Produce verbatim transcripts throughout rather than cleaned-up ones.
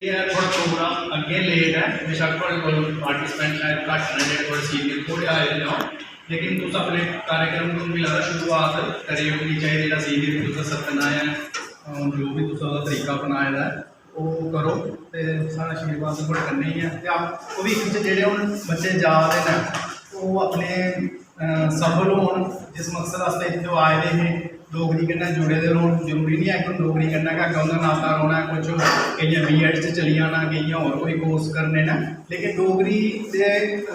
एह् ऐ, थोह्ड़ा प्रोग्राम अग्गें लेट ऐ, बेशक्क थुआढ़े कोल पार्टिसिपेंट शायद घट्ट न, जेह्ड़े थोह्ड़े सीनियर थोह्ड़े आए दे न, लेकिन तुस अपने कार्यक्रम गी, मिगी लगदा, शुरुआत करी ओड़नी चाहिदी। जेह्ड़ा सीनियर तुसें सद्दना ऐ, अम, जो बी तुसें ओह्दा तरीका अपनाए दा ऐ, ओह् करो ते साढ़ा आशीर्वाद थुआढ़े कन्नै गै ऐ। ते आप भविक्ख च जेह्ड़े हून बच्चे जा दे न, ओह् अपने, अ, सफल होन, जिस मकसद आस्तै इत्थै ओह् आए दे हे, डोगरी कन्नै जुड़े दे रौह्न। जरूरी निं ऐ कि डोगरी कन्नै गै अग्गें उं'दा नाता रौह्ना ऐ। कुछ केइयें बीएड च चली जाना, केइयें होर कोई कोर्स करने न, लेकिन डोगरी दे, अ,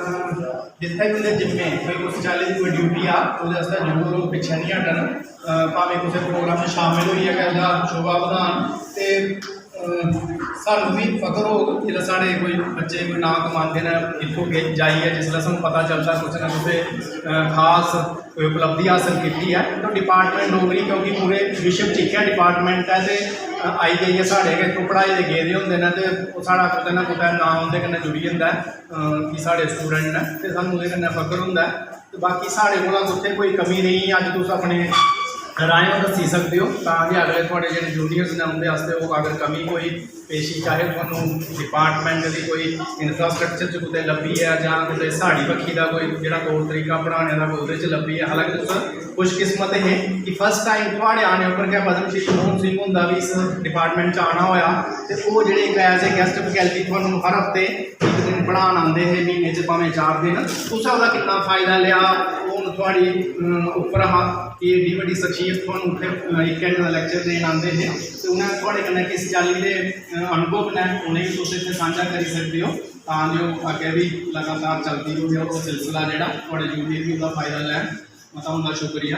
जित्थै बी उं'दे जिम्मे कोई, कुसै चाल्ली दी कोई ड्यूटी आ, ओह्दे आस्तै जरूर ओह् पिच्छें निं हटन। अ, भामें कुसै प्रोग्राम च शामिल होइयै गै ओह्दा शोभा बधान। ते, अ, सानूं बी फख्र होग जिसलै साढ़े कोई बच्चे कोई नांऽ कमांदे न, इत्थूं गे-, जाइयै जिसलै सानूं पता चलदा कुसै ना कुसै, अ, खास कोई उपलब्धि हासल कीती ऐ। तो डिपार्टमेंट डोगरी, क्योंकि पूरे विश्व च इक्कै डिपार्टमेंट ऐ, ते, अ, आई जाइयै साढ़े गै इत्थूं पढ़ाई दे गेदे होंदे न, ते ओह् साढ़ा कुतै ना कुतै नांऽ उं'दे कन्नै जुड़ी जंदा ऐ, अ, कि साढ़े स्टूडेंट न, ते सानूं ओह्दे कन्नै फख्र होंदा ऐ। ते बाकी साढ़े कोला कुत्थै कोई कमी रेही, अज्ज तुस अपने राहें ओह् दस्सी सकदे ओ, तां जे अगले थुआढ़े जेह्ड़े जूनियर्स न, उं'दे आस्तै ओह् अगर कमी कोई पेशी, चाहे थुहानू डिपार्टमेंट दी कोई इंफ्रास्ट्रक्चर च कुतै लब्भी ऐ, जां कुतै साढ़ी बक्खी दा कोई जेह्ड़ा तौर तरीका पढ़ाने दा कोई ओह्दे च लब्भी ऐ। हालांकि तुस खुशकिस्मत हे कि फर्स्ट टाइम थुआढ़े आने उप्पर गै पद्म श्री मोहन सिंह हुंदा बी इस डिपार्टमेंट च आना होएआ, ते ओह् जेह्ड़े इक as a guest faculty थुहानू हर हफ्ते इक दिन पढ़ान आंदे हे, म्हीने च भामें चार दिन, तुसें ओह्दा किन्ना फायदा लेआ, ओह् हून थुआढ़ी, अम, उप्पर हा कि एड्डी बड्डी शख्सियत थुहानू उत्थै, अ, इक घैंटे दा लेक्चर देन आंदे हे, ते उ'नें थुआढ़े कन्नै किस चाल्ली दे, अ, अनुभव न, उ'नेंगी तुस इत्थै सांझा करी सकदे ओ, तां जे ओह् अग्गें बी लगातार चलदी र'वै ओह् सिलसिला जेह्ड़ा, थुआढ़े जूनियर बी ओह्दा फायदा लैन। मता मता शुक्रिया।